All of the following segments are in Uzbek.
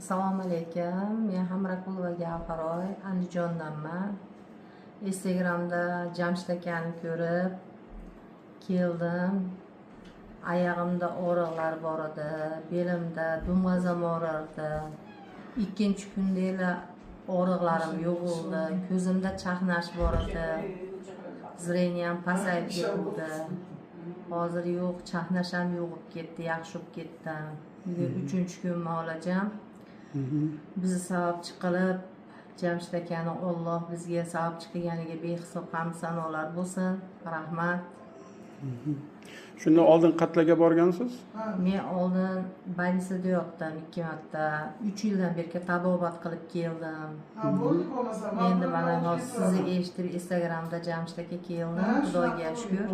Assalomu alaykum. Men Hamroqulova Gavharoy, Andijondanman. Instagramda Jamshid akani ko'rib keldim. Oyog'imda og'riqlar bor edi, belimda, dumg'azam og'rirdi. Ikkinchi kundagina og'riqlarim yo'qoldi. Ko'zimda chaqnash bor edi. Зрение m pasayib ketdi. Hozir yo'q, chaqnash ham yo'qib ketdi, yaxshi bo'lib ketdim. Bugun uchinchi kun muolajam. Bizni sababchi qilib Jamshid akani Alloh bizga sababchi qilganiga behisob hamd sanolar bo'lsin. Rahmat. Shundan oldin qatlaga borgansiz? Men oldin больница da yotdim 2 marta. 3 yildan beri tabobat qilib keldim. Endi mana hozir sizni eshitib, Instagramda Jamshid aka keldim. Xudoga shukur.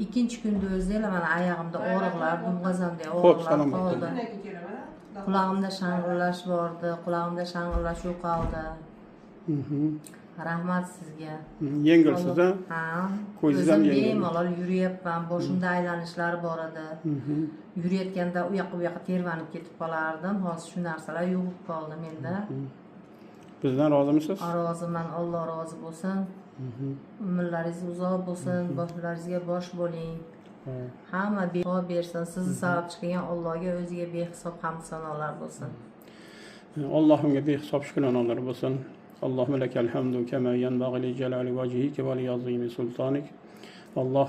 Ikkinchi kunda o'zida mana oyog'imda og'riqlar, dumg'azamda og'riqlar salomat qoldi. Qulog'imda shang'illash bordi, qulog'imda shang'illash yo'qoldi. Rahmat sizga. Yengilsiz a? Ha. Ko'zingiz ham O'zim yengil. bemalol yuryapman. Boshimda aylanishlar bor edi. Yurayotganda u yoqqa bu yoqqa tervanib ketib qolardim. Hozir shu narsalar yo'qib qoldi menda. Bizdan rozimisiz? Roziman, Alloh rozi bo'lsin. Umrlaringiz uzoq bo'lsin, boshlaringizga bosh bo'ling. Hamma beho bersin. Sizni sababchi qilgan Allohga o'ziga behisob hamd sanolar bo'lsin. Allohimga behisob shukronalar bo'lsin. Allohumma lakal hamdu kama yanbag'i li jalali vajhika va li azimi sultonik. Alloh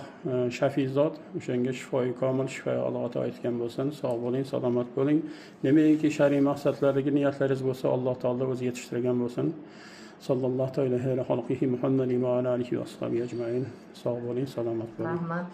shafiy zot, o'shanga shifoi komil, shifoi a'lo ato etgan bo'lsin. Sog' bo'ling, salomat bo'ling. Nimaiki shar'iy maqsadlardagi niyatlaringiz bo'lsa, Alloh taolo o'zi yetishtirgan bo'lsin. Sallallohu alayhi va xalqihi Muhammadin va ala alihi va ashabihi ajmain. Sog' bo'ling, salomat bo'ling. Rahmat.